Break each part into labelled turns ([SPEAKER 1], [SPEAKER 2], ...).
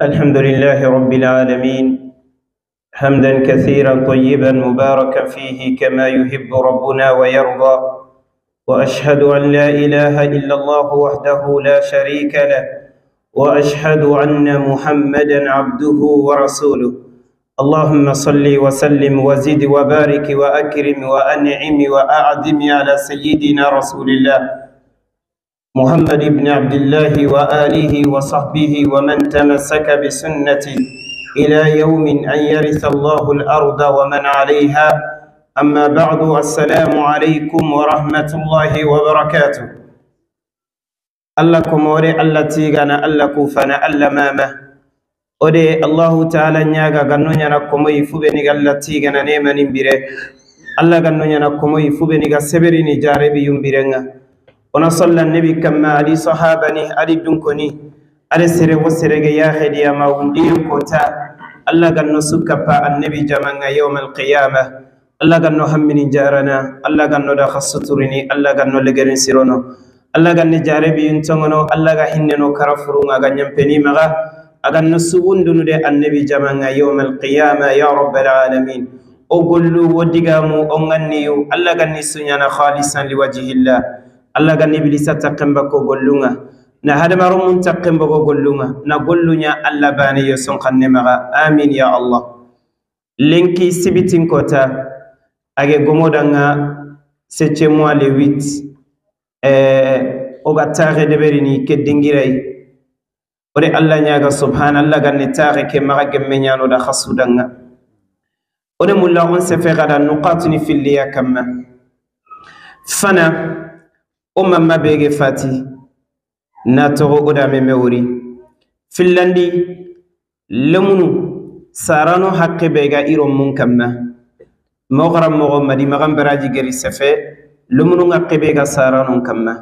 [SPEAKER 1] الحمد لله رب العالمين حمدا كثيرا طيبا مباركا فيه كما يحب ربنا ويرضى، وأشهد أن لا إله إلا الله وحده لا شريك له، وأشهد أن محمدا عبده ورسوله. اللهم صل وسلم وزد وبارك وأكرم وأنعم وأعظم على سيدنا رسول الله محمد بن عبد الله وآله وصحبه ومن تمسك بسنته إلى يوم أن يرث الله الأرض ومن عليها. أما بعد، السلام عليكم ورحمة الله وبركاته. الله كموري، الله تيغانا، الله كوفانا، الله ماما ode الله تعالى نياغا غنو نيانا كوموي فوبني الله تيغانا نيما نيمبيره الله غنو نيانا كوموي فوبني غا سبريني جاربي يمبيرنغا. ونصلى النبي كما علي صحابني علي دنكني علي سره وسره يا خديا ما وندي كوتا الله غنو سكبا النبي جمعنا يوم القيامة. الله غنو همني جارنا، الله غنو دا خصترني، الله غنو لغرين سيرونو، الله غني جاربي ينتونو، الله غهننو كرفرونغا غنيمبني مغا أغنو سوندونو دي النبي جمعنا يوم القيامة يا رب العالمين. أقولوا ودقامو أغنيو الله غني سنيانا خالصا لوجه الله. الله غني بلسا تقنبكو قولونا نا هذا مرمون تقنبكو قولونا نا قولونا الله باني يسون خنمغا. آمين يا الله. لنكي سبتين كوتا أجي غمودانا septième mois le 8 oga tare deberini ke dingirai ore Allah nyaga subhanallah ganni tare ke maga gemme nyano da khasudanga ore mulla on se fegada nuqatni filliya kamma fana o mamma bege fati na togo oda meme wori fillandi lemunu sarano hakke bega iro mun kamma mogaram mogo madi magam baraji geri sefe lemunu hakke bega sarano kamma.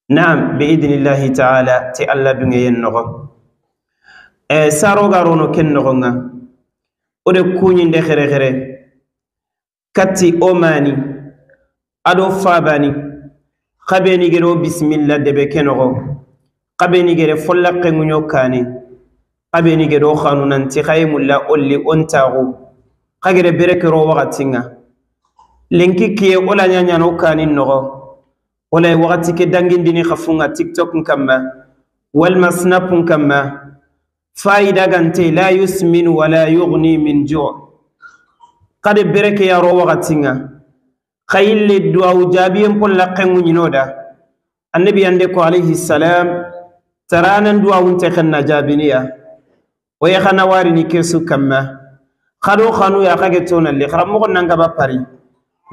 [SPEAKER 1] نعم بإذن الله تعالى تي الله دنيا النغم سارو غارونو كن نغم ode kuñi nde xere xere katti omani ado fabani xabeni gero bismillah debe kenoxo xabeni gere folla xenguño kane xabeni gero xanu nanti xaye mulla olli ontaxu xagere berekero waxatinga lenki kiye ola ñañano kanin noxo wala waxati ke dangindini xafunga tiktok kamma walma snap kamma faida gante la yusmin wala yughni min ju' qad bereke yaro waxatinga khayli du'a jabiyen polla xenguñinoda annabi ande ko alayhi salam taranan du'a unte xenna jabiniya oye xana warini kesu kamma xado xanu ya xage tonalli xaramoxo nangaba pari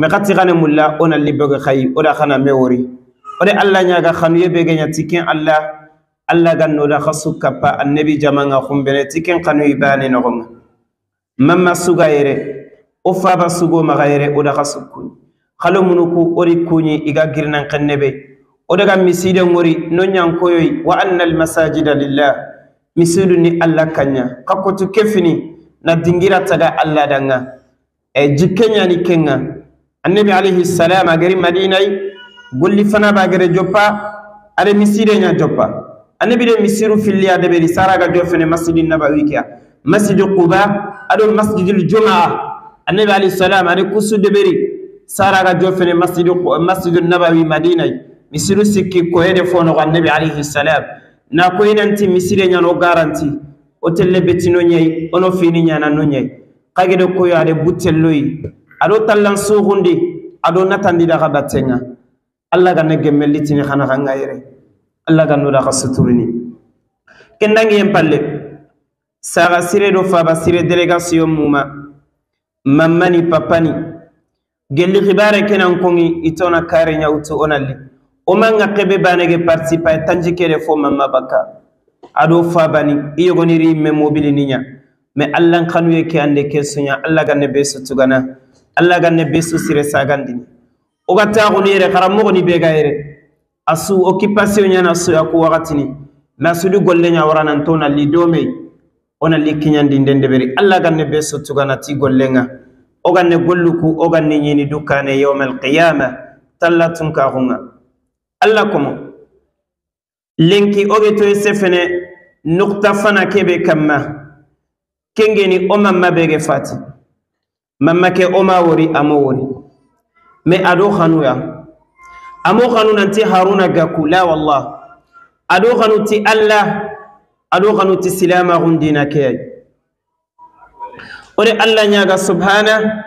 [SPEAKER 1] me xati xane mulla ona liboge xayi oda xana mewori ode Allah ñaga xanuye bege ña tiken Allah Allah gannoda xa sukkappa annabi jamanga xumbene tiken xanuyi bane noxonga mamma suga yere o faba sugo maxa yere oda xa sukkuñi xalo munuku ori kuñi iga girnan xennebe odaga miside ngori no ñankoyoy wa anna almasajida lillah misidu ni Allah kaña xa kotu kefini na dingira taga Allah danga e jikke ñani kenga annabi alayhi salam agari madinay golli fana bagere joppa are miside nya joppa annabi de misiru filliya de beri saraga jofene masjidin nabawi kiya masjidu quba ado masjidul jumaa annabi alayhi salam are kusu de beri saraga jofene masjidun nabawi madinay misiru sikki koyede fono annabi alayhi salam na koyinanti miside nya no garanti otelle betino nyai ono fini nya na no nyai kage de koyo ade butelloyi ado tallan sugundi ado natandi daga battenga Allah ganne gemmelitini xana xanga yere Allah ganno daga suturini kendangi yen palle saga sire do faba sire délégation muma mamani papani gelli xibare kenan kongi itona kare ñawtu onalli o manga xebe banege participa tanji kede fo mamma bakka ado fabani iyogoniri me mobili niña mais Allah xanuye ke ande ke suña Allah ganne be sutugana Allah ganne besu sire sagandini oga taxuni yere xaramoxoni bega yere asu occupation ñana suya ku waxatini mais asudu golle ña warananto nalli domey ona li kiñandi nden deberi Allah ganne be sutugana ti gollenga oganne golluku oganne ñini dukkane yawm alqiyama talla tunkaxunga Allah komo lenki oge toye sefene nukta fana kebe kamma kengeni o mamma bege fati mamma ke o ma wori amo wori me ado khanuya amo khanu nanti Haruna Gaku la wallah ado khanu ti Allah ado khanu ti silama gundina ke ore Allah nyaga subhana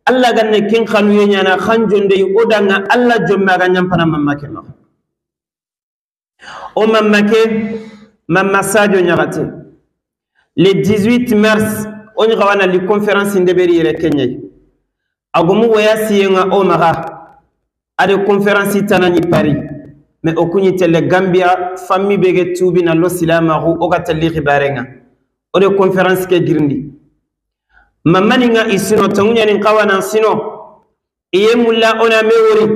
[SPEAKER 1] Allah ganne kin khanu nyana khanjonde odanga Allah jomma ga nyampana mamma ke no o mamma ke mamma Sadio nyagate le 18 mars on gawana li conférence ndeberi yere Kenya agomu wayasi nga o maga ade conférence tanani Paris mais okunyi tele Gambia famille bege tubi na lo silama ru o gatali khibarenga ode conférence ke girndi mamani nga isino tangunya ni qawana sino iye mulla ona mewori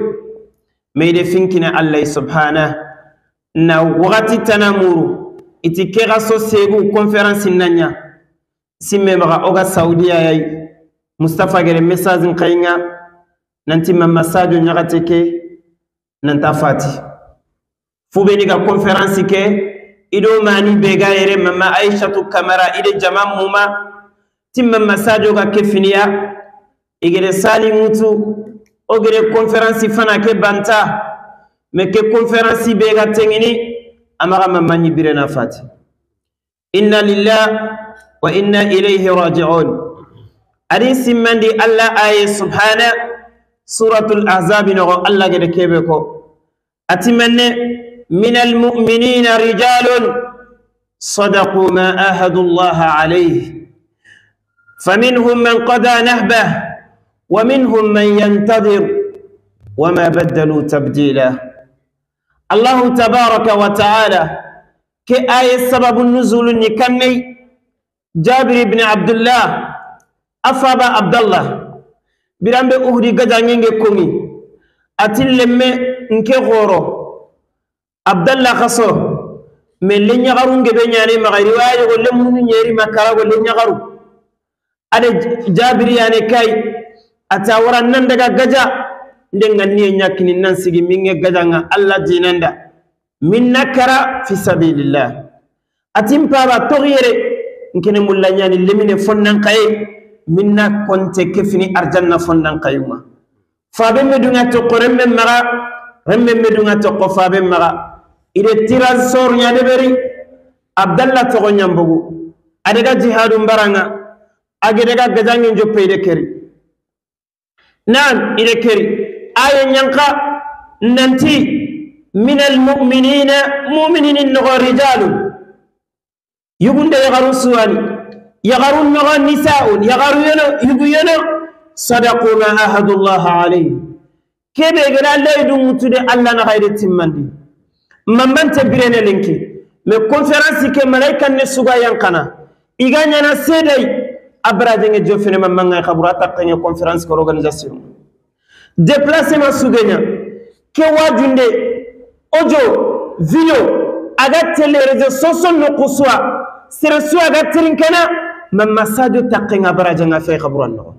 [SPEAKER 1] meide finkina Allah subhana na wakati tanamuru iti kera so segu conférence nanya simme maga oga Saudiya yai Mustafa gere message nqaynga nanti mamma Sadio nyagate nanta fati fubeni ga conférence ke ido mani bega yere mamma Aishatou Kamara ide jama muma timma mamma Sadio ga kefiniya igere sali mutu ogere conférence fana ke banta me ke conférence bega tengini amara mamma ni birena fati inna lillahi wa inna ilayhi raji'un adi simmandi Allah aye subhana suratul ahzab no Allah gede kebe ko atimanne minal mu'minina rijalun sadaqu ma ahadu Allah alayhi faminhum man qada nahbah wa minhum man yantadhir wama badalu tabdila Allah tabaraka wa ta'ala ke aye sababu nuzul ni kanne Jabir ibn Abdullah afaba Abdullah birambe uhdi gajangenge komi atillemme nke goro Abdullah khaso me le nyagaru ngebe nyane ma riwaya go lemunu nyeri makara go le nyagaru ade Jabir yani kay atawara nan daga gaja ndenga niye nyakini nan sigi minge gajanga Allah dinanda min nakara fi sabilillah atimpa ba toyere nkene mulla nyani lemine fonnan kay minna konte kefini arjanna fonnan kayuma fabe medunga to korembe mara rembe medunga to ko fabe mara ide tiraz sor nyaade beri Abdallah to nyambugu adega jihadum baranga agedega gajangi joppe ide keri nan ide keri ay nyanka nanti minal mu'minina mu'minin no rijalun yugunde yagaru suwani yagaru nogo nisaun yagaru yono yugu yono sadaqu ma ahadullah alayhi kebe gara laydu mutude Allah na khayre timmandi mamante birene lenki me conférence ke malaika ne suga yankana iganya na sedai abraje nge jofene mamanga khaburata kanya conférence ko organisation déplacement sugenya ke wajunde audio video aga télé réseaux sociaux no kuswa sere aga tirinkana mamma Sadio taqinga baraje nga fe khaburan no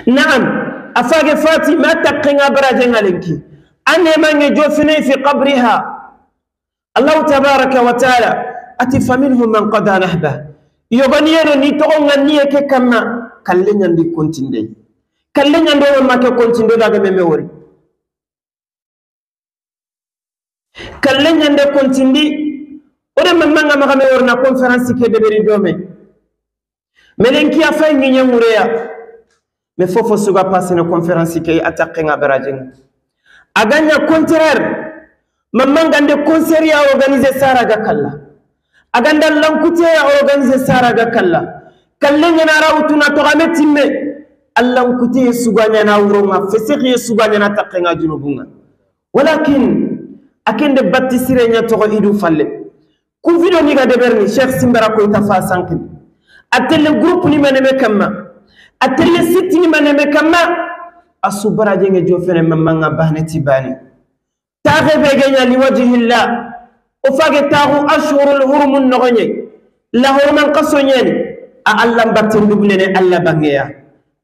[SPEAKER 1] naam afage Fatima taqinga baraje nga lenki anne mange jofine fi qabriha Allah tabaraka wa taala ati faminhum man qada nahba yoganiyeno ni to nganniye ke kamma kalle nyandi kontinde kalle nyando ma ke kontinde daga meme wori kalle nyande kontindi ode mamma nga ma me worna conférence ke deberi dome melenki afay ngi nyamureya me fofo suga passer na conférence ke ataqinga barajin aganya contraire mamma ngande concert ya organiser sara ga kalla aganda lankute ya organiser sara ga kalla kalle nyana rawtuna to gametimme Allah nkute suga nyana wuroma fesikhi suga nyana taqinga junubunga walakin akende baptisire nya to idu falle ku video ni ga deberni Cheikh Simbara ko ita fa sankin atelle groupe ni maneme kamma atelle site ni maneme kamma asubara jenge jofene mamma nga bahne tibani taxe be genya li wajhillah o fage taxu ashhurul hurum nogonye la hurman qaso nyeni a Allah batte ndubnene Allah bangeya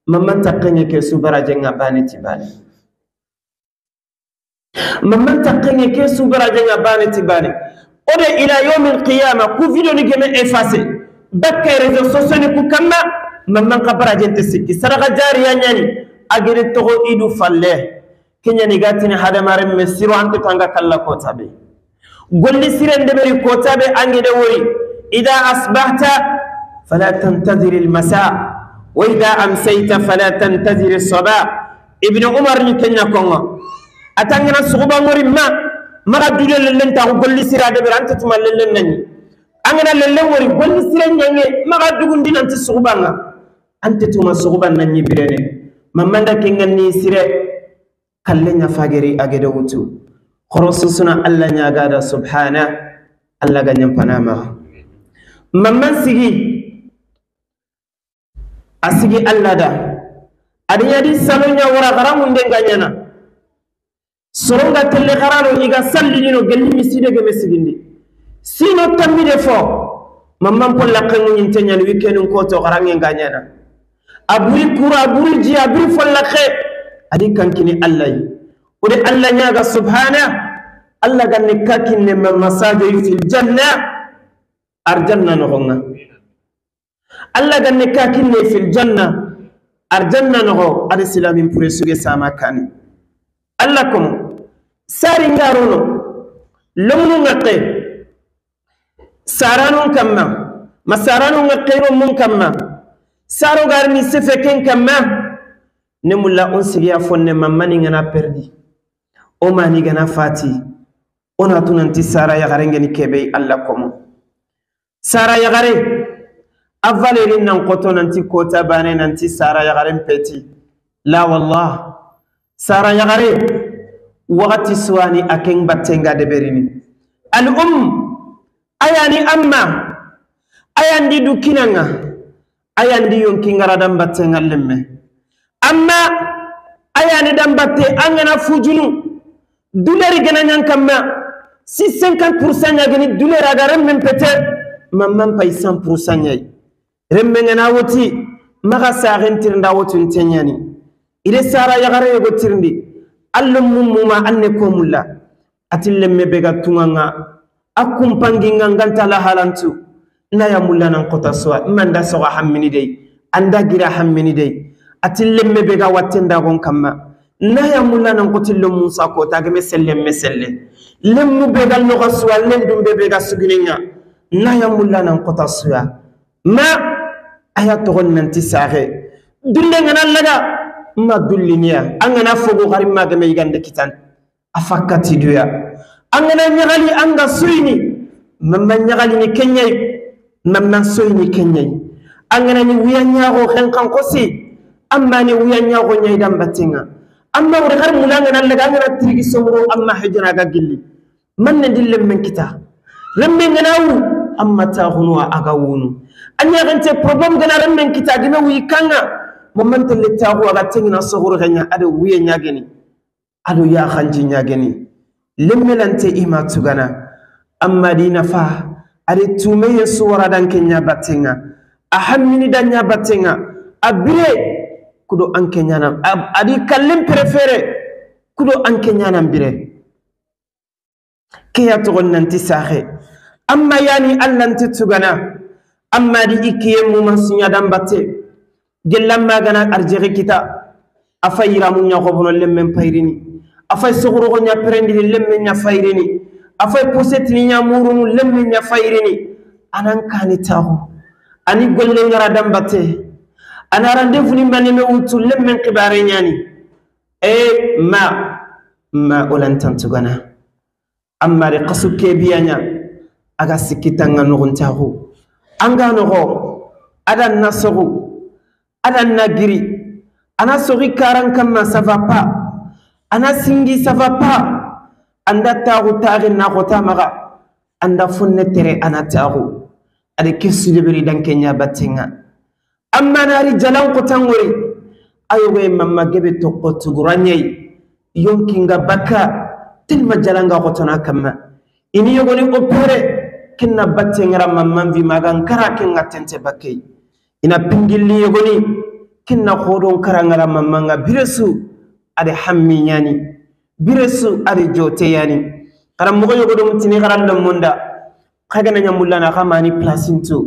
[SPEAKER 1] mamma takenge ke subara jenga bahne tibani mamma takenge ke subara jenga bahne tibani Ode ila yawmil qiyamah ku video ni geme effacer bakke réseaux sociaux ni ku kamma mamman ka barajente sikki sadaqa jariya ñani agere togo idu falle kenya ni gatini hadamare me siro ante tanga kalla kotabe golli siren deberi kotabe angede wori ida asbahta fala tantazir almasa wa ida amsayta fala tantazir as-sabah. Ibn Umar ni kenya kongo atangana suguba ngori ma mara dule lellen ta golli sira deberi ante tuma lellen nani angana lellen wori golli siren nyange mara dugundi nanti suguba nga ante tuma suguba nani birene mamanda kenga ni sire kallenya fageri agede wutu khorosusuna alla nyaagada subhana alla ganyam panama mamman sigi asigi alla da adinya di salonya wara garamunde ganyana soronga telle garano iga sallino gelli miside ge mesigindi sino tamide fo mamman polla kangu nyintenya ni weekend ko to garange ganyana aburi kura aburi ji aburi follakhe adi kankini allah ode allah nyaga subhana allah ganne kakinne masaje fil janna arjanna no gonga allah ganne kakinne fil janna arjanna no adi islamin pure suge sama kani allah kom sari ngarono lomnu ngaqe saranu kamma masaranu ngaqe mun kamma saro garni sefeken kamma nemulla on sigiya fonne mamani ngana perdi o mani gana fati ona tunanti sara yagare ngeni kebe alla komo sara yagare avaleri nan koto nanti kota bane nanti sara yagare peti la wallah sara yagare wakati suwani akeng batenga deberini al um ayani amma ayandi dukinanga ayandi yonkingara dan batenga lemme amma ayani dambatte angana fujunu douleur gana nyankamma si 50% nyagani douleur aga remmen pete mamman pay 100% nyai remmen ngana woti maga sagen tirnda wotu ntenyani ide sara yagare yogo tirndi allum mumma anne ko mulla atillemme bega tunganga akumpanginga nganta la halantu naya mulla nan kota soa manda soga hammini dey anda gira hammini dey atillemme bega wattenda gon kamma naya mulla nan kotillo musa ko tageme selle meselle lemmu bega no gaswa lendum bega sugininga naya mulla nan kota suya ma aya togon nanti sare dulle ngana laga ma dulliniya angana fogo garimma game yigande kitan afakati duya angana nyagali anga suyni mamma nyagali ni kenyai mamma suyni kenyai angana ni wiya nyaago khenkan kosi amma ni wiya nyaago nyaidam batinga amma wori gar mulanga nan laga ngana trigi somro amma hijra ga gilli man ne dille men kita remme ngana wu amma ta hunwa aga wunu anya gante problem gana remme kita gime wi kanga momman telle tahu aga tingina sohoro ganya ado wiya nyageni ado ya khanji nyageni lemmelante ima tugana amma dina fa ade tumeye suwara dan kenya batinga ahammini dan nya batinga abire kudo anke nyana adi kallim préféré kudo anke nyana bire kiya to nanti saxe amma yani allanti tugana amma di ikiye muma sunya dan batte gellamma gana arjere kita afayira munya khobono lemmen payrini afay sogoro nya prendi lemmen nya fayrini afay posetni nya murunu lemmen nya fayrini anan kani tahu ani golle ngara dan batte ana rendez-vous ni maneme wutu lemmen qibare nyani e ma ma olantan tugana amma re qasu kebiyanya aga sikitanga nuguntahu anga nogo adan nasogu adan nagiri ana sori karan kamma ça va pas ana singi ça va pas anda tahu taari na khota maga anda funne tere ana tahu ade kesu deberi dan kenya batinga amma nari jalan ko tangori ayoge mamma gebe tokko tuguranyai yonkinga baka tilma jalanga qotona kamma ini yogoni opere kinna battengra mamman vi magan kara kinga tente bakke ina pingilli yogoni kinna khodon karangara mamanga biresu ade hammi nyani biresu ade jote yani karam mogo yogodum tini karandom munda Xagana ñamullana xamani placinto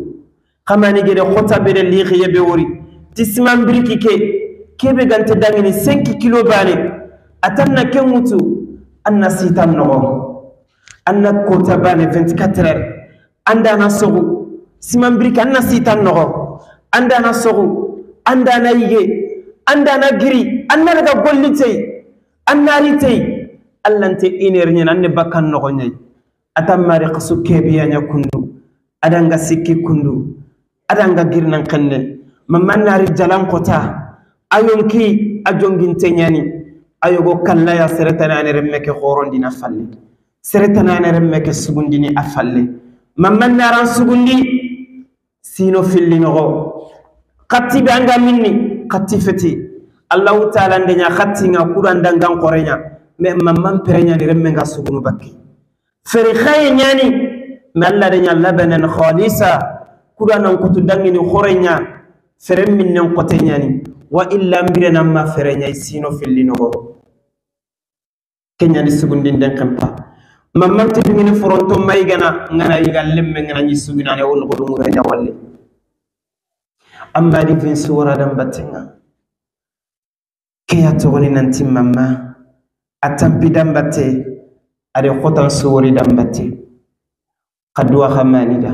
[SPEAKER 1] xamani gede xota bede lixiye be wori ti siman biriki ke kebe gante dangini 5 kilo bane atanna ken wutu anna sitan noxo anna kota bane 24 heures andana sogu siman biriki anna sitan noxo andana sogu andana yige andana giri anna daga gollitey annaritey allante iner ñen anne bakkan noxo ñayi atammari xasu kebiyaña kundu adanga sikki kundu adanga girnan xenne mamannari jalankota ayonki a jonginte ñani ayogo kallaya seretanane remme ke xorondina falle seretanane remme ke sugundini a falle mamannaran sugundi sino filli noxo xatti be anga minni xatti feti allahu taala ndeña xattinga kuɗandangan xoreña mais mamman pereñani remme nga sugunu bakki fere xaye ñani mais allah deña labanan khalisa kuɗanan kotu dangini xoreña fere minnen xote ñani wa illa mbirenan ma fere ñayi sino filli noxo keñani sugundinden xempa mamman tedungini foronto mayigana ngana yiga lemme ngana ñi suginane wo noxoɗungureña walle amma di fin suwaradan battenga keya togoni nanti mamma a tampidan batte ade xotan suworidan batte xa duwa xa manida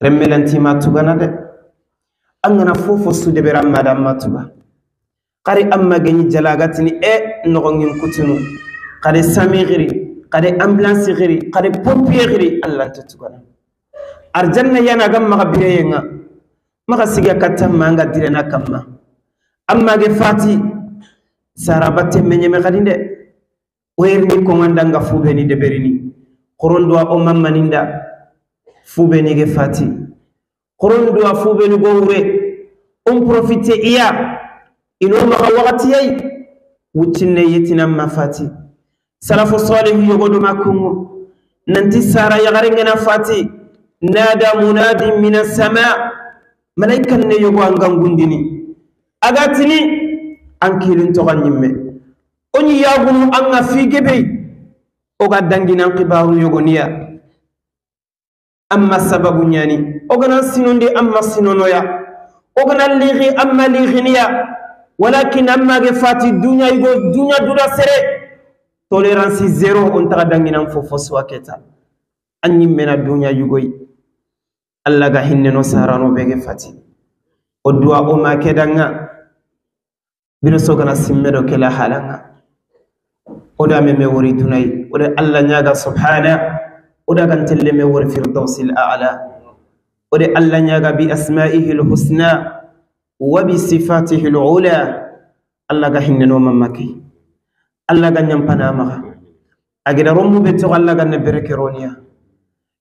[SPEAKER 1] remmelantima tugana de an gana fofo sudeɓera amma da amma tuga xari amma geñi jalagatini e noxongin kutunu xade sami xiri xade ambulance xiri xade pompier xiri allante tugana arjanna yana gan maxa bireyenga maxa siga kattanma anga direna kamma amma ge fati sarabatte meñeme xadi de oyerni kongandanga fubeni deberini xoronduwa o mammaninda fubeni ge fati xoronduwa fubeni go wure on profite iya ino maxa waxatiyay wuccinne yetinanma fati salafu salihu yogoduma kungo nanti sara yaxarengena fati nada munadin min assama malaikan ne yogo angangundini agatini an kilin toxan ñimme oñi yagunu anga fi gebey oga danginan xibaru yogoniya amma sababu ñani ogana sinondi amma sinonoya ogana lixi amma lixiniya walakin amma ge fati dunya yigo dunya dura sere tolerance zéro on taxa danginan fofo suwa keta an ñimmena dunya yugoy alla ga hinneno sarano bege fati o duwa o ma kedanga biro sogana simmeɗo kela halanga oda me wori dunay oda alla ñaga subhana oda gantelle me wori firdausil a'la oda alla ñaga bi asma'ihi lhusna wa bi sifatihi lula alla ga hinneno mammake alla ga ñampanamaxa ageda rommuɓe toxo alla ganne berekeroniya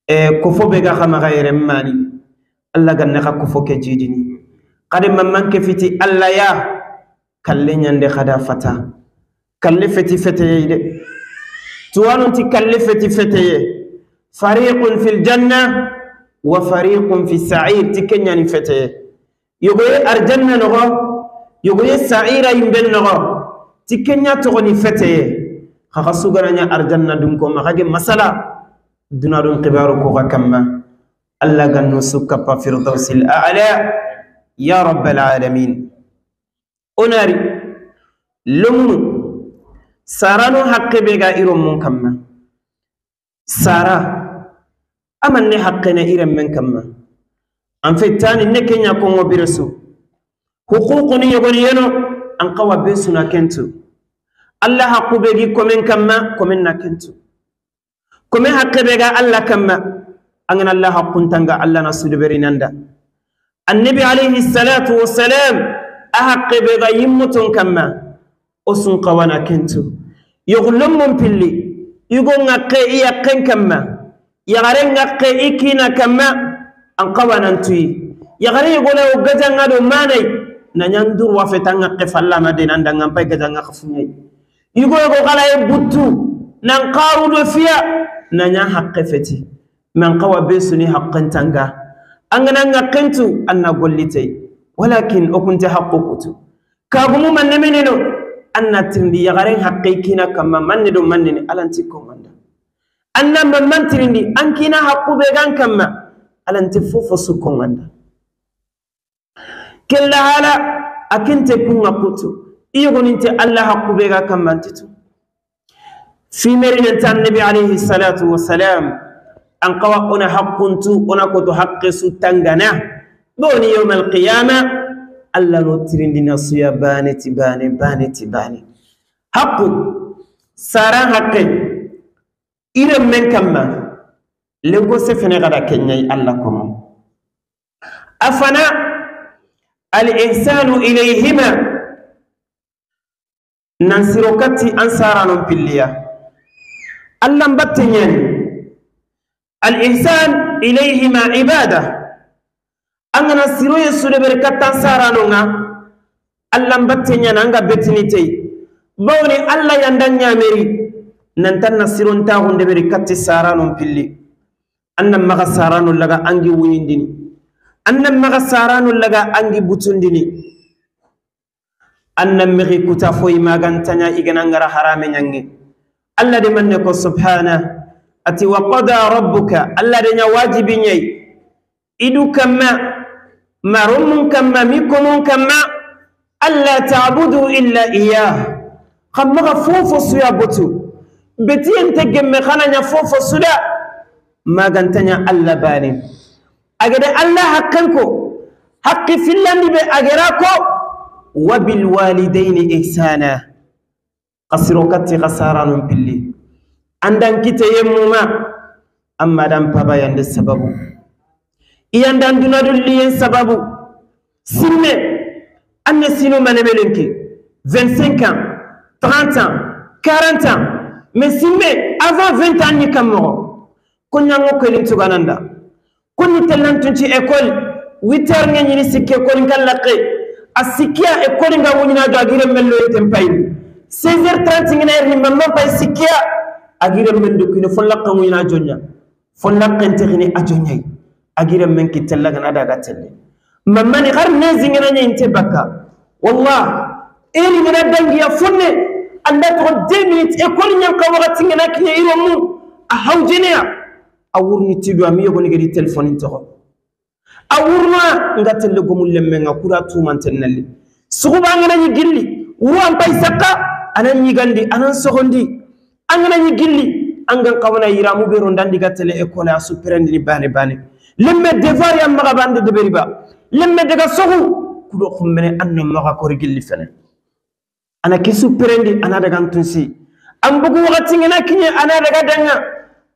[SPEAKER 1] e kofo be ga xamaxa yeren mani alla ganne xa kofo ke jidini xade mamman ke fiti alla ya kalle ñande xada fata kalle feti feteye de tuwanunti kalle feti feteye fariqun fil janna wa fariqun fi sa'ir ti keñani feteye yogoye arjanna noxo yogoye sa'ira yimben noxo ti keña toxoni feteye xaxa suganaña arjanna dunko maxage masala duna ɗum xibaru koxa kamma allah ganno sukkappa firdausil a'la ya rabbal alamin onari lomunu sarano haqqe be ga iron mun kamma sara amanne haqqene iren men kamma an fettani ne kenya kongo biresu huququni yogoni yeno an qawa be suna kentu allah haqqu be gi komen kamma komen na kentu komen haqqe be ga allah kamma angana allah haqquntanga allah na suduberinanda annabi alayhi salatu wassalam ahaqqe be ga yimmuton kamma osun qawana kentu yogulum pilli yugo ngakke iya ken kamma yagare ngakke ikina kamma an qawanan tuy yagare yugo la gajanga do manay nanyandur wa fetanga ke fallama de nanda ngampay gajanga khafunyay yugo yugo kala e buttu nan qaru do fiya nanya haqqe feti man qawa besuni haqqan tanga angana ngakkentu anna gollitay walakin okunte haqqukutu kagumu man nemeneno anna tindi yagaren haqqe kina kamma manne do manne alanti ko manda Anna mamman tirindi an kina haqqu be gan kamma alante fofo su konganda kella hala akinte kunga kutu iyogoninte Allah haqqu be ga kamma antitu fi merina tan nabi alayhi salatu wassalam an qawa ona haqquntu ona koto haqqe su tangana boni yawm alqiyama Allah no tirindi nasuya bane ti bane bane ti bane haqqu saran haqqe iram men kamma lengo sefene gada kenyai Allah komo afana al ihsanu ilayhima nansiro kati ansara non pilliya Allah battenyen al ihsan ilayhima ibada angana siro yesu de berkatan saranonga Allah battenyen anga betinite bawni Allah yandanya meri nantan nasiron taxunde beri katti saranon pilli annan maxa sarano laga angi wuñindini annan maxa sarano laga angi butundini annan mexi kuta foyi magantaña iganangara harame ñange Allah de manne ko subhana ati wa qada rabbuka Allah de ña wajibi ñayi idu kamma maromun kamma mi komon kamma alla ta'budu illa iyah xam maxa fofo suya botu betiyente gemme xanaña fofo suda magantaña Allah bane agede Allah hakkanko haqqi fillandi be agera ko wa bil walidaini ihsana qasiro katti xasaranon pilli andan kite yemmuma amma dan paba yande sababu iyandan dunadulliyen sababu simme anne sino manemelenke 25 ans 30 ans 40 ans mais simme avant 20 ans ni kamoro ko nyango kelin tugananda ko ni telantunci école 8 heures ngeni sikke école ngallaqe asikia école nga wunyina do agire mello yeten pay 16h30 ngina erni mamma pay sikia agire men dukine follaqe wunyina jonya follaqe entegini ajonyay agire men kitellaga na daga telle mamma ni har nezi ngina nyinte bakka wallah eri ngina dangiya funne anda to 2 minutes école nyanka wakati ngina kinya iromu a hawjenia a wurni tidu ami yogoni gedi téléphone to a wurna nga telle gomul lemme nga kura tumanten nalli suguba ngana ni gilli wuru am pay sakka anan nyigandi anan sogondi angana ni gilli angan kawana yiramu bero ndandi ga tele école a superendi ni bane bane lemme devoir ya maga bande de beriba lemme daga sogu kudo xummene anno maga kori gilli fene ana ki superendi ana daga ntunsi am bugu wakati ngana kinye ana daga danga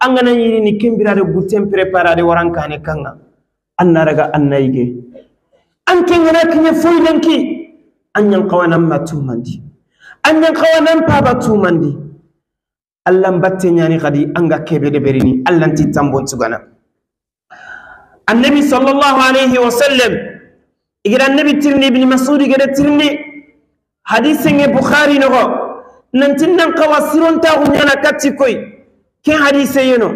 [SPEAKER 1] angana yiri ni kembirade guten preparade warankane kanga anna daga annayige anke ngana kinye foylenki anyan kawana matumandi anyan kawana paba tumandi Allah batte nyani kadi anga kebe de berini Allah nti tambon tugana annabi sallallahu alayhi wa sallam igira annabi tirni ibn mas'ud igira tirni hadise nge bukhari nogo nantin nan qawasiron ta gunyana katti koy ke hadise yeno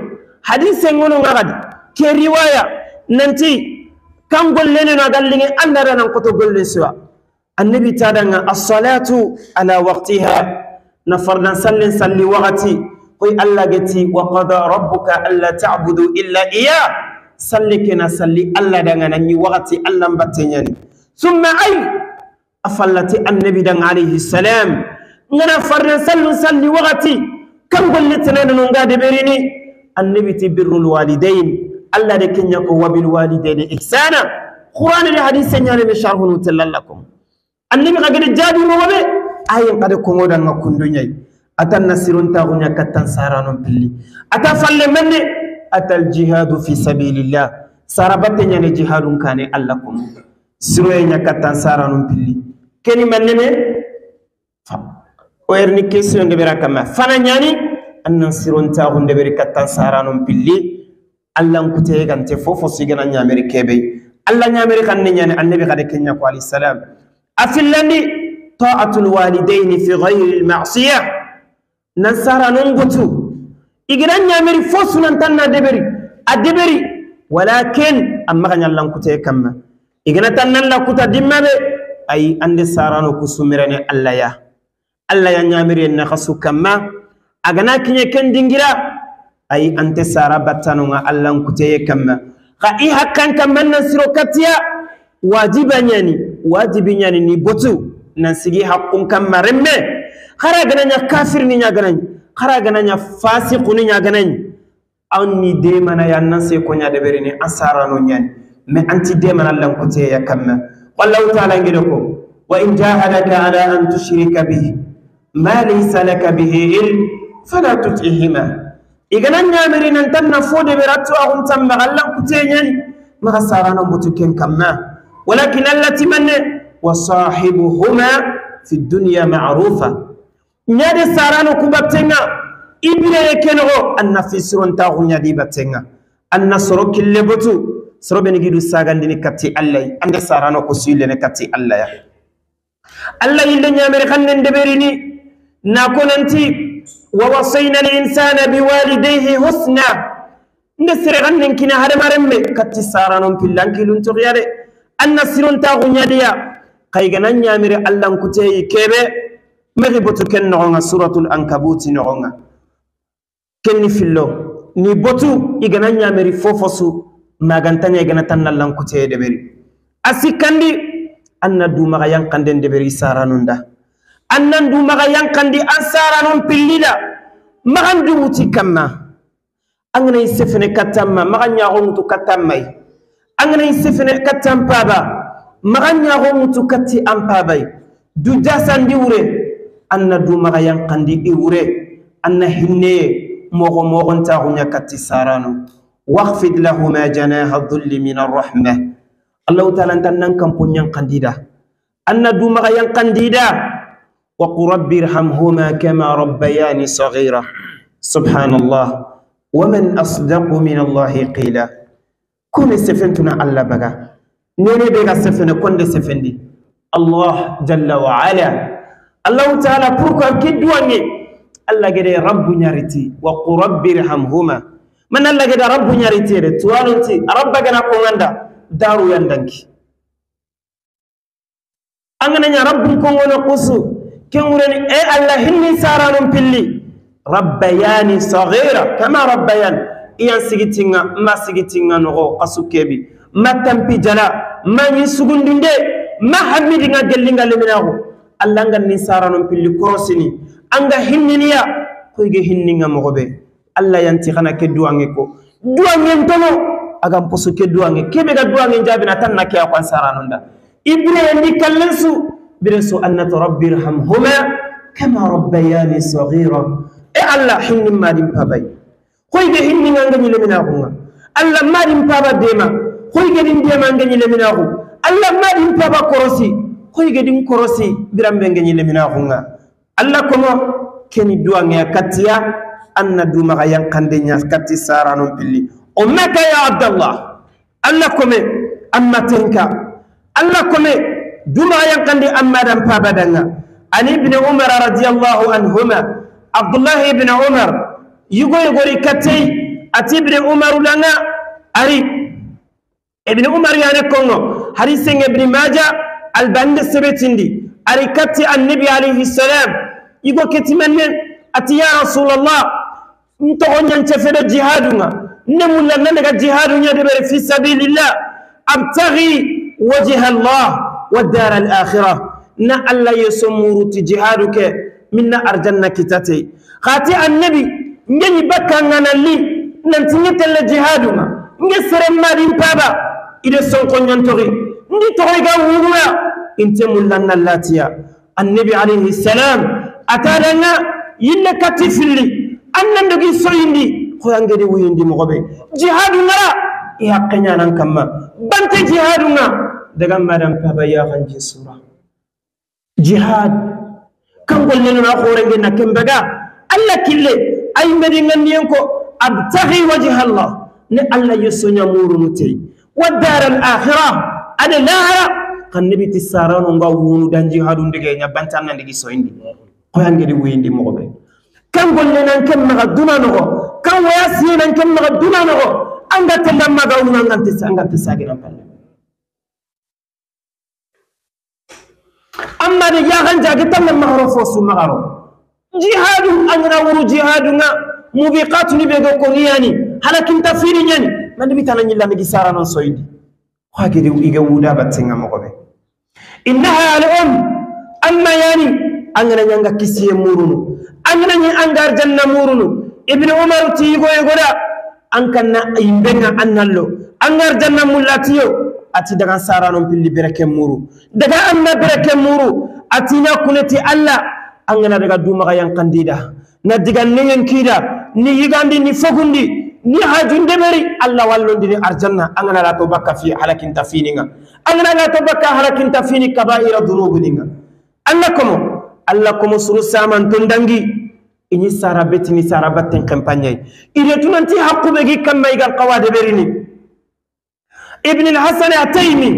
[SPEAKER 1] hadise ngono ngadi ke riwaya nanti kan gollene no gallinge andara nan koto golle suwa annabi tadanga as-salatu ala waqtiha nafardan sallin salli waqti koy Allah geti wa qada rabbuka alla ta'budu illa iyyah salli kena salli Allah danga nanni waqti Allah batte nyani thumma ay afallati annabi dan alayhi salam ngana fardan sallun salli waqti kam golle tanana no ngade berini annabi ti birrul walidain Allah de kenya ko wabil walidaini ihsana qur'an de hadith nyane be sharhunu tallallakum annabi kagede jabi mo wabe ayin kade ko ngodan ngakundu nyai atan nasirun ta gunya katan saranon pilli ata falle menne atal jihadu fi sabilillah sarabate nyane jihadun kane Allah kum siroye nya katan saranon pilli keni menne me fa o erni question de berakama fana nyani annan sirun ta gunde beri katan saranon pilli Allah nkute gante fofo sigana nyameri kebe Allah nyameri kan nyane annabi kade kenya ko alayhi salam afillandi ta'atul walidaini fi ghayri al-ma'siyah nansara nongutu igiran nyameri fosu nan tanna deberi adeberi walakin amma kan Allah nkute kamma igana tannan la kuta dimmabe ay ande sarano kusumirane Allah ya nyameri na khasu kamma agana kinye ken dingira Ay ante sara battanonga Allah nkuteye kamma xa i hakkan kamma nan siro katiya wajiba ñani wajibi ñani ni botu nan sigi hakkun kamma remme xara ganaña kafir ni ñaganañ xara ganaña fasiqu ni ñaganañ an ni demana ya nan se ko ña deberini an sarano ñani mais anti demana Allah nkuteya kamma. Wallahu ta'ala ngede ko wa in jahadaka ala an tushrika bihi ma laysa laka bihi ilm fala tut'ihima. Igana ñamiri nan tanna fo deber attu axum tamma Allah nkute ñani maxa sarano mbutu ken kamma walakin allati manne wa sahibuhuma fi dunya ma'rufa. Ñade sarano kubattenga ibireye kenoxo anna fi sirontaxu ñadi battenga anna soro kille botu soro beni gidu sagandini katti Allah ande sarano ko suyillene katti Allah ya Allah yille ñamiri xannen deberini na ko nanti wa wasayna al insana biwalidayhi husna nde sere xannen kina hadamaremme katti saranon pillankiluntoxiyade anna sirontaxu ñadiya xaygana ñamiri Allah nkuteyi kebe mexi botu ken noxonga suratul ankabuti noxonga kenni fillo ni botu igana ñamiri fofosu magantaña igana tan Allah nkuteye deberi a sikkandi anna dumaxa yankanden deberi saranunda annan dumaxa yankandi an saranon pillida maxan dumuti kamma anganayi sefene kattanma maxa ñaxonŋutu kattanmay anganayi sefene kattan paba maxa ñaxonŋutu katti an pabay du jasandi wure anna dumaxa yankandi i wure anna hinneye moxo moxontaxuña katti sarano waxfid lahuma janaha dhulli min arrahma. Allahu ta'ala ntan nan kampo ñankandida anna dumaxa yankandida wa qul rabbi irhamhuma kama rabbayani saghira. Subhanallah wa man asdaqu min Allahi qila. Kone sefentuna Allah baga nene be ga sefene konde sefendi Allah jalla wa ala. Allahu ta'ala pourquoi ki duwange Allah gede rabbu ñariti wa qul rabbi irhamhuma man Allah gede rabbu ñariti de tuwanonti rabba gana ko nganda daru yandanki angana nya rabbu ko ngono qusu kengureni e Allah hinni saranon pilli rabbayani saghira kama rabbayan iyan sigitinga ma sigitinga noxo xasu kebi ma tampi jala ma ñin sugundinde ma hamidinga gellinga leminaxu Allah nga ni saranon pilli korosini anga hinniniya koyge hinninga moxoɓe Allah yanti xana ke duwange ko duwangen tono aga mposo ke duwange kebe ga duwange jabina tan na ke akwan saranonda ibre ndi kallensu bire so annata rabbi irhamhuma kama rabbayani saghira. E Allah hinnin madin pabay koyge hinninga ngani leminaxunga Allah madin paba dema koyge din dema ngani leminaxu Allah madin paba korosi koyge din korosi birambe ngani leminaxunga Allah komo keni duwange katiya anna dumaxa yankande ña katti saranon pilli o maka ya Abdallah. Allah kome amma tenka Allah kome dumaxa yankandi amma dan pabadanga. Ani ibn Umar radiyallahu anhuma Abdullah ibn Umar yugo yugori katey ati ibn Umar langa ari ibn Umar yane kongo hadise ibn Majah albande sebetindi ari katti annabi alayhi salam yugo ketimannen ati ya Rasulullah ntoxo ñancefeɗo jihadunga ne mulla nanaga jihadu ñadeɓere fi sabilillah abtagi wajha Allah wa dar al akhirah na Allah yeso muruti jihadu ke minna arjanna kitate xati annabi ngeni bakkanganalli nanti ñetelle jihadunga nge seremmadin paba ide sonko ñantoxi ndi toxoyga wuruna inte mulla nallatiya annabi alayhi salam atadanga yille katti filli annan dogi soyindi koyangedi wuyindi moxoɓe jihadu ngara i haqqe ñanan kamma bante jihadu nga daga madan paba yaxanjin sura jihad kangol nenona xorenge na kembaga Allah kille ay medi ngandiyen ko abtaghi wajha Allah ne Allah yesoña murunu tey wa dar al akhirah ada lahara xannabi ti sarano nga wunu dan jihadu ndege ña bante anna ndigi soyindi koyangedi wuyindi moxoɓe kan golle nan ken maxa duna noxo kan waya siye nan ken maxa duna noxo anga tella maga wuna angante saginan palle amma de yaxan jage talla maxaro fo su maxaro jihadu angana wuru jihadu nga Mubiqatu ni be go ko ngiyani halakin tafini nyani man bi tan nyilla mi sara non soyindi khagede iga wuda battinga mo be innaha al um amma yani angana nyanga kisiye murunu angana nyi angar janna murunu ibn umar tigo egoda ankanna imbenga annallo angar janna mulatiyo ati daga sara non pilli bereke muru daga amma bereke muru atina kuneti alla angana daga duma ga yankandida na diga nengen kida ni yigandi ni fogundi ni hajunde beri alla wallondi ni arjanna angana la to bakka fi halakin tafininga angana la to bakka halakin tafini kaba'ira dunubuninga alla komo suru saman tondangi ini sara betini sara batten campagne ide tunanti haqqube gi kamma igal qawade berini ibn al-hasan ataymi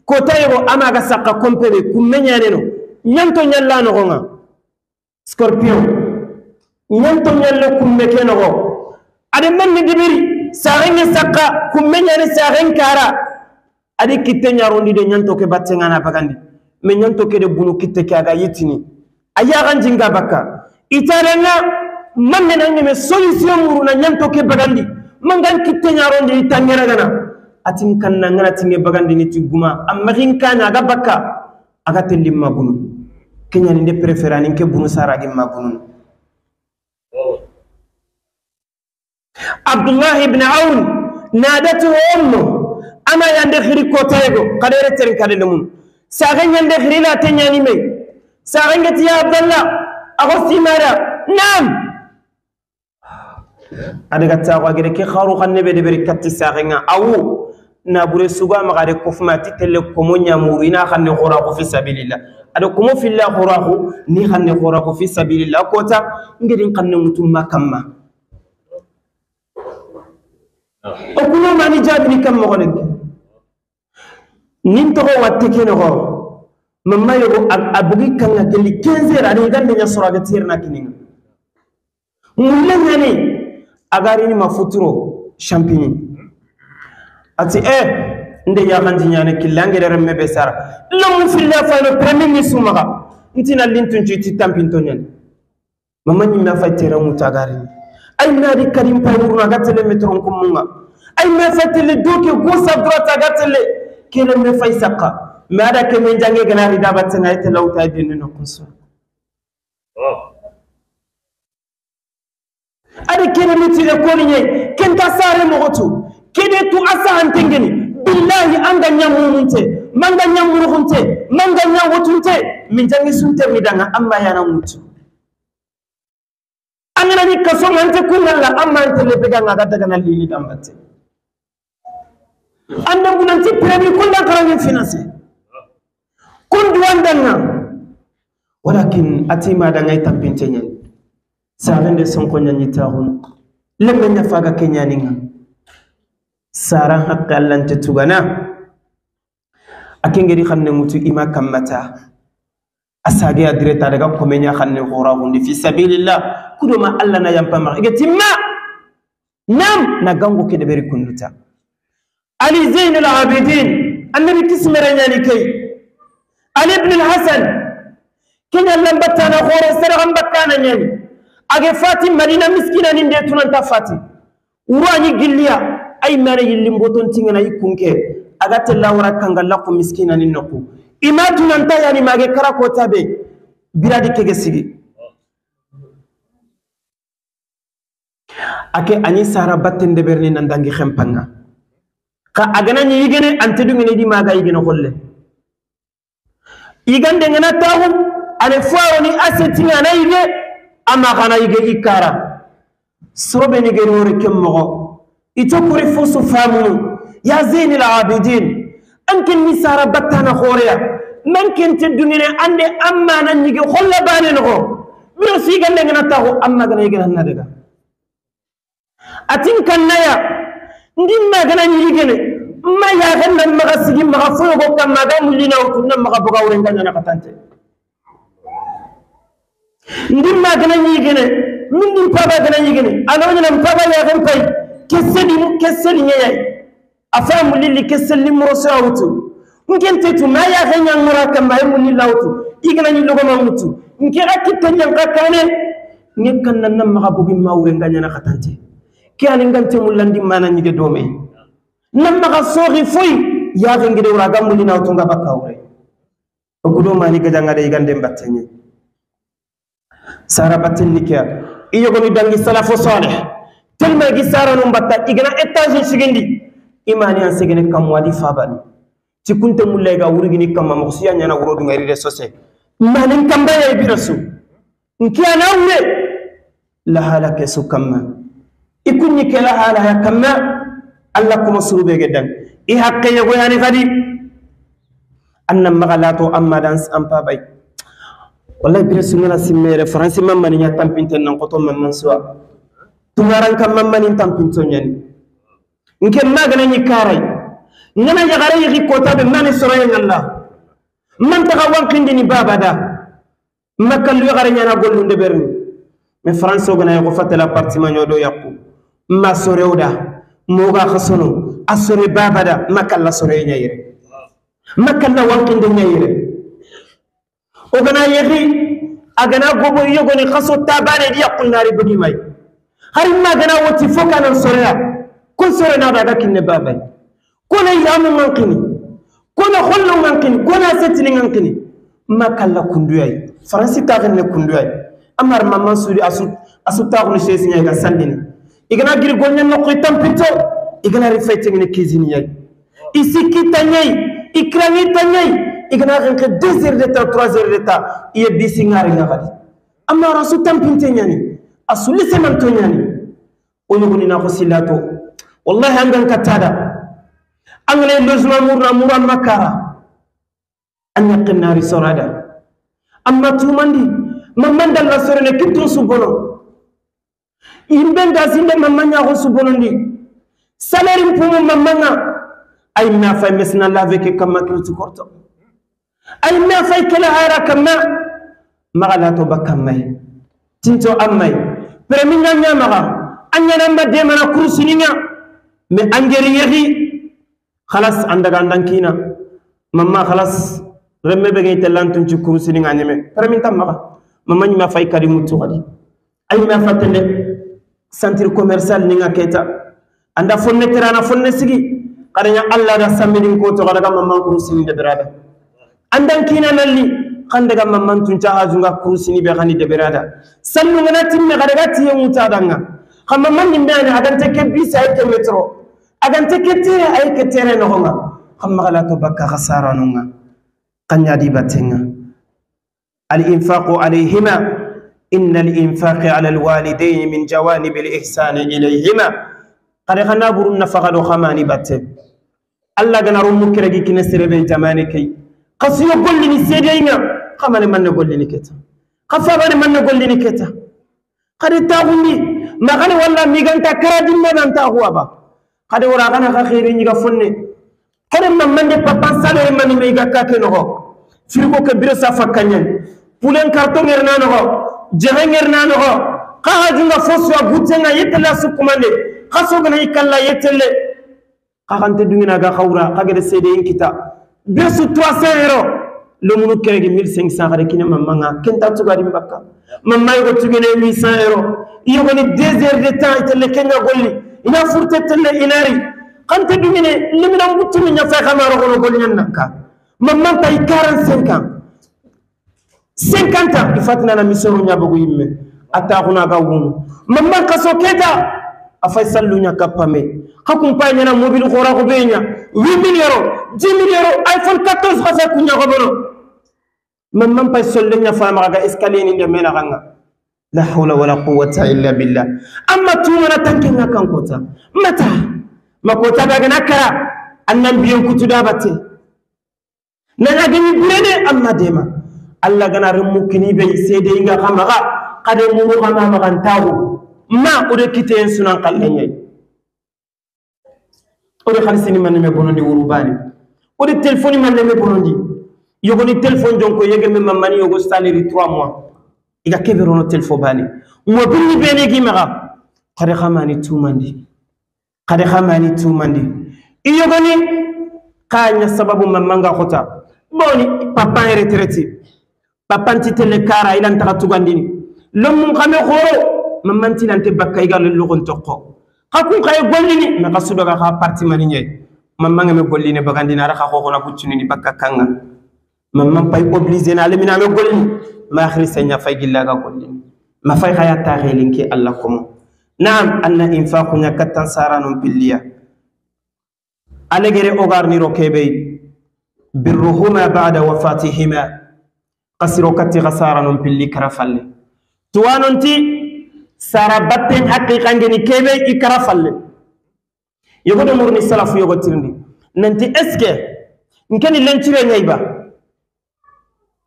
[SPEAKER 1] ko tayro amaga sakka kompebe kummenyaneno nyanto nyalla no gonga scorpion nyanto nyalla kumme keno go ade man dibiri sarenge sakka kummenyane saren kara ade kitte nyarondi de nyanto ke battenga na bagandi me nyanto ke de bunu kitte ke aga yitini aya ganjinga bakka itarenga man ne me solution muruna nyanto ke bagandi mangan kitte nyarondi itangera gana atin kanna ngana tinge bagandi ni tiguma amma kin kana ga bakka aga tellim magunu kenya ni de préférani ke bunu sara gi magunu Abdullah ibn Aun nadatu ummu ama yande khiri kotaygo kadere terin kadele mun sagen yande khiri la tenyani me sagen gati ya Abdullah ago simara nam adaga tawa gere ke kharu khanne be de beri katti sagenga awu nabure suga magare kofma titelle komo nyamuru ina khanne khora ko fi sabilillah ado komo fillah khora ko ni khanne khora ko fi sabilillah kota ngedin khanne mutumma kamma o kuno mani jabini kam mo gonen nin to watte keno go mamma yogo abugi kanga kelli 15 heures ani gande nya sora ga tirna kininga mulle ngani agari ni mafuturo champigny ati nde ya ganti nyane killange de remme be sara lamu filla fa no premier ni sumaga ntina lintun ci tampinto nyen mamma nyi ma fa tera mutagari ay nari karim payuruna gatele metron kumunga ay ma fatele doke gosa droite gatele kele me fay sakka ma ada ke men jange gana rida batna ay telawta dinno no kunsu ada kele mutile ko ni kenta sare mo gotu kede tu asa antengeni billahi anga nyamununte manga nyamurukunte manga nyawotunte min jangi sunte midanga amma yana mutu angana ni kaso mante kunalla amma ante le bega ngaga daga na lini dambate anda bunanti premier kundan karangin financer kundu andanga walakin atima danga itampinte nyen sarende sonko nyanyi tarun lembe nyafaga kenyaninga sara hakka allante tugana akengeri khanne mutu ima kammata asage adireta daga komenya khanne khora hundi fi sabilillah kudoma alla na yampama igetimma nam na gango ke deberi kunduta ali zain al abidin annabi kismere nyani kay ali ibn al hasan kenya lambata na khora sara gambakana nyani age fatim madina miskina ninde tunanta fatim urani gilliya ay mare yillimboton tingana ikunke agate lawra kanga lakko miskina ni nokku imatu nanta yani mage karako tabe biradi kege sigi ake ani sara batten de berni nandangi khempanga ka agana ni yigene ante dungene di maga yigene kholle yigande ngana tahu ale foiro ni asetinga na yige ama kana yige ikara sorobe ni geri wori kemmogo itokuri fusu famu ya zain al abidin ankin ni sara battana khoriya man kente dungene ande amma nan yige kholla bane no biro sigande ngana tahu amma gana yige na daga atin kannaya ndimma gana yigene ma ya ganna maga sigi maga foyo go kamma ga mulina utunna maga boga wurenga na katante ndimma gana yigene min dim paba gana yigene alawnya nam paba ya gan pay keseli keseli nyay afa mulili keseli moroso awutu ngente tu ma ya ganya ngora kamma mulila awutu igana ni logo ma mutu ngera kitanya ngakane Ni kan nan maga bugi mawre nganya na khatante ki ani ngante mulandi mana nyige dome nan maga soxi foy ya ngide wura gamuli na tunga bakawre ogudo mani gajanga de gande mbattenye sara batten nikia iyo goni dangi salafo salih telma gi sara no mbatta igana étage sigindi imani an segene kam wadi fabani ci kunte mulle ga wurgini kam ma siya nyana wuro du ngari de sose manin kamba ya birasu nki ana wure la halaka su kamma ikunni ke la hala ya kamma alla kuma surube gedan i hakke yogo yani gadi annam magalato amma dans am pabay wallahi birasu ngana simmere faransi mamma ni tampinte nan qoto mamman suwa tungaran kam mamma ni tampinto nyani nke magana ni karay ngana yagare yi kota be mani soroye ngalla man taga wankindi ni babada makallu yagare nyana gollunde berni mais france ogana yako fatela appartement nyodo yakku ma sorewda moga khasono asore babada makalla soroye nyayire makalla wankinde nyayire ogana yegi agana gobo yogoni khaso tabane di yakku nari budi may hari magana woti fokana soroya kun sore na daga kinne babay kona yamu mankini kona hollo mankini kona setini mankini makalla kunduyay faransi taxenne kunduyay amar mamman suri asu taxuni sesiñay ga sandini igana giri golña noqoy tampito igana ri faytengene kisiniyay i sikkitañay i kirangitañay igana xenxe 2 heures de temps 3 heures de temps iye bisi ŋaringa xadi amar asu tampinte ñani asu lisemanto ñani o ñogoni na xo sillato wallahi angan katada angale logement murna muran makara an yaqinari sorada amma tumandi mamman dalla sorene kitun subono imben gazinde mamman nyago subonondi salaire mpumu mamman ay ma fay mesna lave ke kamma kirtu korto ay ma fay kala hara kamma magala to bakamay tinto amay preminga nyamaga anyana mbade mana kursininga mais angeri yegi خلاص عندك عندك ماما خلاص رمي بغي تلانتون ci kursi ni nganyeme permin tam maka mama ñima fay kadi mutu gadi ay ma fatende centre commercial ni ngaketa anda fonne terana fonne sigi kadanya alla da samini ko to daga mama kursi ni de berada andan kina nalli xandaga mamman tun ca hazunga kursi ni be xani de berada sallu ngana timme gadaga tiye muta danga xamma man ni mbane agante ke bisa ay ke metro agante ke tere ay ke tere no nga xamma gala to bakka khasara no nga qanya di batenga al infaqu alayhima inna al infaq ala al walidayn min jawanib al ihsan ilayhima qad khana burun nafaqa do khamani batte alla gana rum kiregi kine serebe jamane kay qasiyo gollini seedeyna xamane man ne gollini keta xafabane man ne gollini keta xadi taxundi maxane walla miganta karadinne nan taxuwa ba xade wora xana xa xeere ñiga fonne xode mamande papa salere mani me iga kake noxo frigo ke bire sa fakkañen poulen carton ngerna noxo jexe ngerna noxo xa xajunga fo suwa guttenga yettele a sukkumande xa sogana i kalla yettele xa xante dunginaga xawra xa gede seedeyin kita besu 300 euros lomunu keregi 1500 xade kine mamanga kenta tugadi mbakka mamma yogo tugene 800 euros yogoni 2 heures de temps itelle kenga golli ina furte telle inari xante dungine limina mbutunu ñafa xamaro xono gol ñannanka mamman tay 45 ans 50 ans ifatina na mission ñabogu yimme ataxuna ga wunu mamman kaso keta afay sallu ñaka pame xakum pay ñana mobile xora xo be ña 8000 euros 10000 euros iPhone 14 xafa kuña xobono mamman pay solle ña famaxa ga escalier ni ndemena xanga la hawla wala quwwata illa billah amma tumana tankenga kankota mata makota bagana kara annan biyen kutuda batte nana gani burene amma dema alla gana remmu kini be sede inga xamaxa xade muru xama maxan taxu ma ode kiten sunan xalleñay ode xalisini manne me bonondi wuru bani ode téléphone manne me bonondi yogoni téléphone jonko yege me mamani yogo salaire 3 mois iga keberono téléphone bani mobile ni bene gi maxa xade xamani tumandi xade xamani tumandi iyogoni xaña sababu mamanga xota boni papa en retraité papa ntitele kara ilan taxa tugandini Lommun xame xoro mamantinante bakka iga lolloxon toqo xa kun xaye gollini ma xa sudoga xa parti mani ñayi mamangame golline bagandina ara xa xoxona bucunini bakka kanga mamman pay obligé na lemina ame gollini ma xiri seña fay gillaga gollini ma fay xaya taxelinke Allah komo. Naam, anna infaquña kattan saranon pilliya alegere ogarniro kebey birruhuma bada wafatihima qasiro katti xa saranon pilli kara falle tuwanonti sara batten haqiqangeni kebe i kara falle yogodo murni salafu yogo tirndi nanti est ce que nkeni lencire ñayiba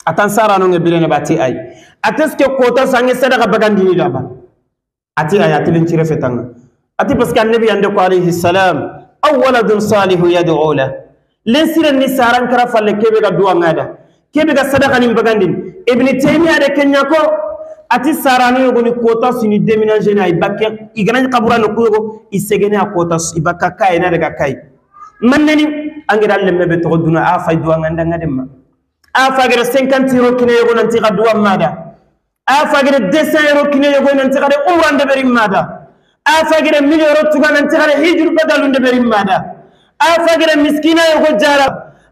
[SPEAKER 1] atan sarano nge birene bati ay ateske kota sange sadaka bagandini daba ati ay ati lencire fetanga ati parce que annabi ande ko alayhi salam aw waladun salihu yad'u la lencire ni saran kara falle kebe ga duwa ngada kebe ga sadaka ni bagandini. Ibn Taymiya de kenya ko ati sarano yogo ni kota sini déménager na ibake igana kabura no kugo isegene a kota ibaka kai na daga kai manneni angira lemme be to duna a fay duwa nganda ngademma a fagere 50 euro kine yogo nanti ga duwa mada a fagere 200 euro kine yogo nanti ga de umrande beri mada a fagere 1000 euro tuga nanti ga de hijru badalunde beri mada a fagere miskina yogo jara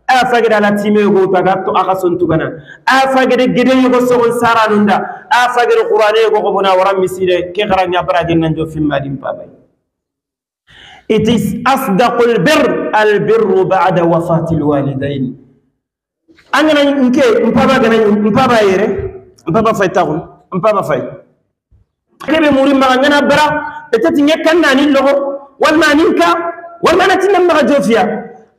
[SPEAKER 1] a fagere ala time yogo taga to aka son tugana a fagere gede yogo sogon saranunda a fagere qur'ane yogo gobona waram misire ke garanya barajin nan jo fimma dim pabay. It is asdaqul birr al birru ba'da wafati al walidain. Angana nke mpaba gana mpaba yere mpaba fay taxul mpaba fay kebe muri ma ngana bara peut-être ngekan nani logo walma ninka walma nati nam ma jofia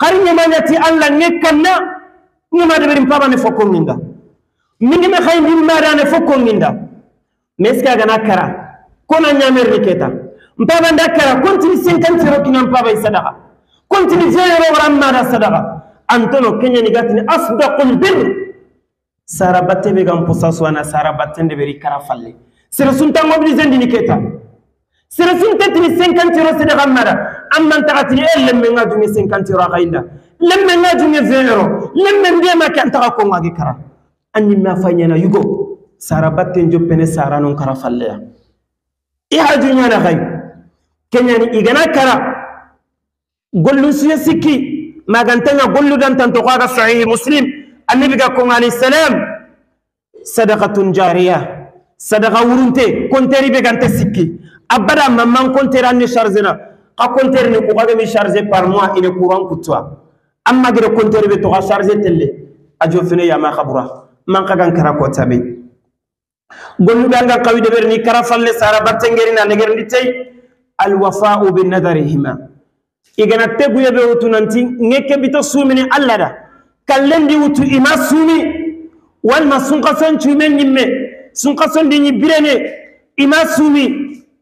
[SPEAKER 1] xari ñama ñati Allah ngekan na ñama de beri mpaba ne fokko nginda mingi me xay min ma dane fokko nginda mais est-ce que gana kara kona ñamer ni keta mpaba nda kara continue 50 euro kina mpaba sadaqa continue 20 euro waram ma da sadaqa antono kenya ni gatini asdaqul bir sara batte be gam posa suwana sara batte de beri kara falle sere sunta mobiliser ndini keta sere sunta tini 50 euro sadaqa mara amman tagatini elle me nga junge 50 euro xayinda lemme nga junge 20 euro lemme ndema kan taga ko ngagi kara anni ma fanyana yugo sara batte joppene sara non kara falle ya i haju nyana xay kenya ni igana kara gollu siya sikki magantanga gollu dan tanto qaga sahih Muslim annabi ga ko alayhi salam sadaqatun jariyah sadaqa wurunte konteri be gante sikki abada mamman konteri anni chargena ka konteri ni ko qaga mi charger par mois ine courant kutwa amma gere konteri be to ga charger telle ajo fene ya ma khabura man kagan kara ko tabe gollu ganga qawide berni kara falle sara battengeri na negerndi tay al wafa'u bin nadarihima igana teguye be wutu nanti ngeke bito sumini Allah da kallendi wutu ima sumi walma sunqason cumen ñimme sunqason di ñi birene ima sumi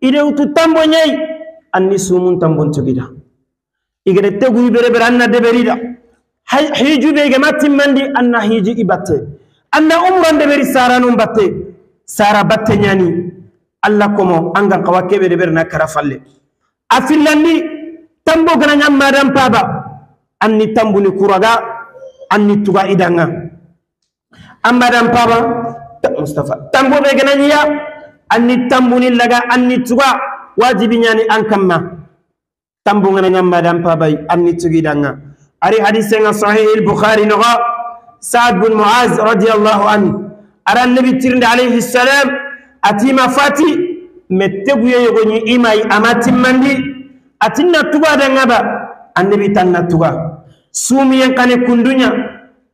[SPEAKER 1] ide wutu tambo ñay anni sumun tambon tugida igana teguye bere bere anna deberida hiju be gama timmandi anna hiji ibatte anna umran deberi sara num batte sara batte ñani Allah komo angan kawa kebe deberi na kara falle afillandi tambo gana ñamma dan paba anni tambuni kuraga anni tuga idanga amma dan paba Mustafa tambo be gana ñiya anni tambuni laga anni tuga wajibi ñani an kamma tambo gana ñamma dan paba anni tuga idanga ari hadise nga sahih al-Bukhari noga Sa'd bin Mu'az radiyallahu anhu ara nabi tirndi alayhi salam atima fati metteguye yogo ñi imay amatimmandi atinna tuga da ngaba annabi tanna tuga sumiyen kane kundunya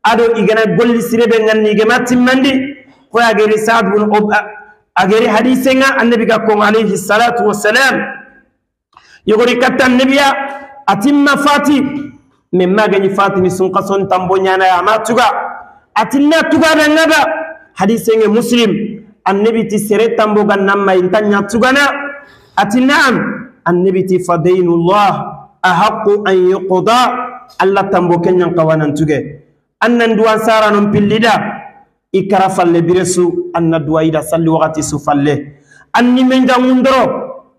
[SPEAKER 1] ado igana golli sirebe nganni igama timmandi ko ageri Sa'd bin ageri hadise nga annabi ga ko alayhi salatu wassalam yogori katta annabiya atimma fati memma gani fatini sun qason tambo nyana ya ma tuga atinna tuga da ngaba hadise nga Muslim annabi ti sere tambo ganna intanya tugana atinam annabi ti fadainullah ahqqu an yuqda alla tambo kenyan qawanan tuge annan duwan sara non pillida ikara falle biresu anna duwaida salli waqti su falle anni men jangundoro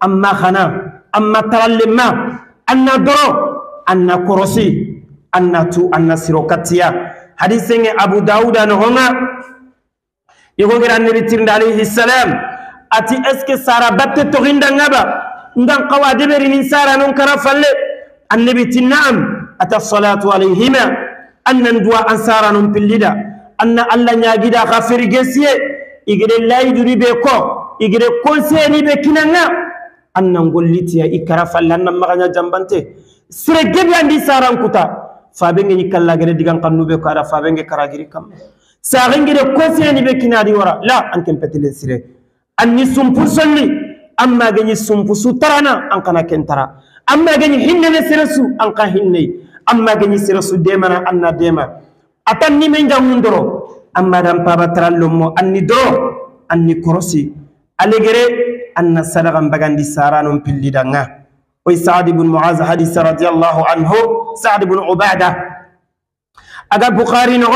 [SPEAKER 1] amma khana amma taralle ma anna doro anna korosi anna tu anna sirokatiya hadise nge Abu Dawud no honga yogo gira annabi tirnda alayhi salam Ati est ce que sara batte toxinda ngaba ngan qawa deberinin sara non kara falle annabi ti naam ata salatu alayhima annan duwa an sara non pillida anna alla ñagida xa ferigesiye igede layduni be ko igede conseil ni be kinanga annan gollitiya i kara falle annan maxaña jambante sire gebi andi saran kuta fabe ngi kalla gere digan kannu be ko ada fabe ngi karagiri kam saxe ngede conseil ni be kinadi wara la an ken petilen sire anni sumpu solli amma gani sumpu su tarana an kana kentara amma gani hinnene sire su an ka hinne amma gani sire su demana anna dema atan ni men jangun doro amma dan paba tarallo anni doro anni korosi alegere anna sadaqa bagandi sarano pillidanga oy Sa'd ibn Mu'az hadith radiyallahu anhu Sa'd ibn Ubada aga Bukhari no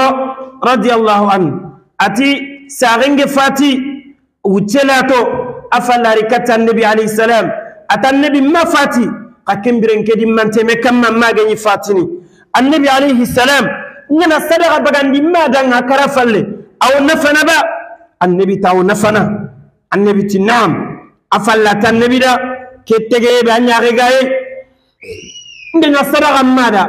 [SPEAKER 1] radiyallahu anhu ati sa'inge fati wucelato afalari kata nabi alayhi salam atan nabi ma fati ka kembiren kedi manteme kamma magani fatini annabi alayhi salam ngana sadaqa bagandi ma danga karafalle aw nafana ba annabi taw nafana annabi tinam afallata annabi da ke tege be anyaare gaye ndena sadaqa mada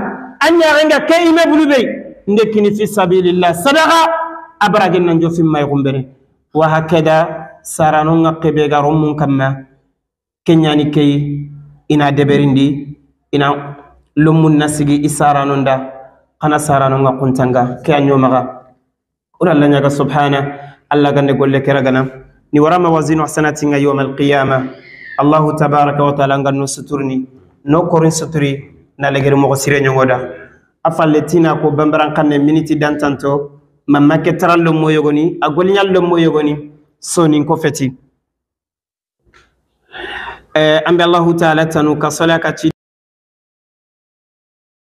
[SPEAKER 1] anyaare nga ke ime bulube ndekini fi sabilillah sadaqa abragin nan jofin may gumbere wa hakada sarano ngakke ga rommun kamma kenyani kay ina deberindi ina lomun nasigi isarano nda kana sarano ngakuntanga ke anyomaga ura Allah nyaga subhana Allah gande golle keragana ni warama wazinu hasanatinga yawm alqiyama Allah tabaraka wa ta'ala nganno suturni no korin suturi na legere mo sire nyongoda afalle tina ko bambaran kanne miniti dantanto mamma ke tarallo mo yogoni agolinyallo mo yogoni soni ko feti ambe Allah ta'ala tanu ka salaka ci.